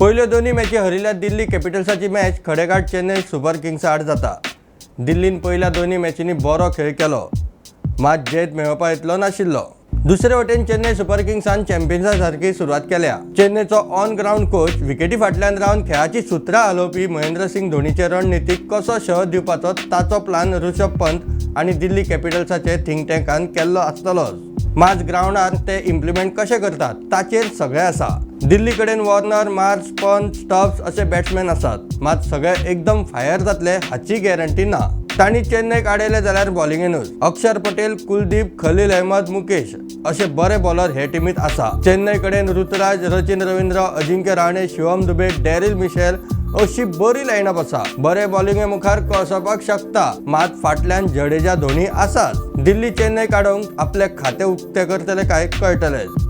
पयल्यो दोनूय मॅची हरिल्ल्या दिल्ली कॅपिटल्साची मॅच खडेगांठ चेन्नय सुपर किंग्सा आड जाता. दिल्लीन पयल्या दोनूय मॅचींनी बरो खेळ केलो, मात जैत मेळोवपा इतलो नाशिल्लो. दुसरे वटेन चेन्नय सुपर किंग्सान चॅम्पियन्सा सारकी सुरवात केल्या. चेन्नयचो ऑन ग्रावंड कोच, विकेटी फाटल्यान रावन खेळाची सुत्रां हालोवपी महेंद्रसिंग धोनीचे रणनितीक कसो शह दिवपाचो ताचो प्लान ऋषभ पंत आनी दिल्ली कॅपिटल्साचे थिंक टँकान केल्लो आसतलोच, मात ग्रावंडार ते इम्प्लिमेंट कशे करतात ताचेर सगळें आसा. दिल्ली कडेन वॉर्नर, मार्श, पंत, स्टब्स अशे बॅट्समॅन आसात, मात सगळे एकदम फायर जातले हाची गॅरंटी ना. तांणी चेन्नयक आडयले जाल्यार बॉलिंगेनूच. अक्षर पटेल, कुलदीप, खलील अहमद, मुकेश असे बरे बॉलर हे टिमीत आसा. चेन्नय कडेन ऋतुराज, रचिन रवींद्र, अजिंक्य रहाणे, शिवम दुबे, डॅरिल मिशेल अशी बरी लायनअप आसा. बरे बॉलिंगे मुखार कसपाक शकता, मात फाटल्यान जडेजा, धोनी आसाच. दिल्ली चेन्नय काडूंक आपले खाते उक्ते करतले काय कळटलेच.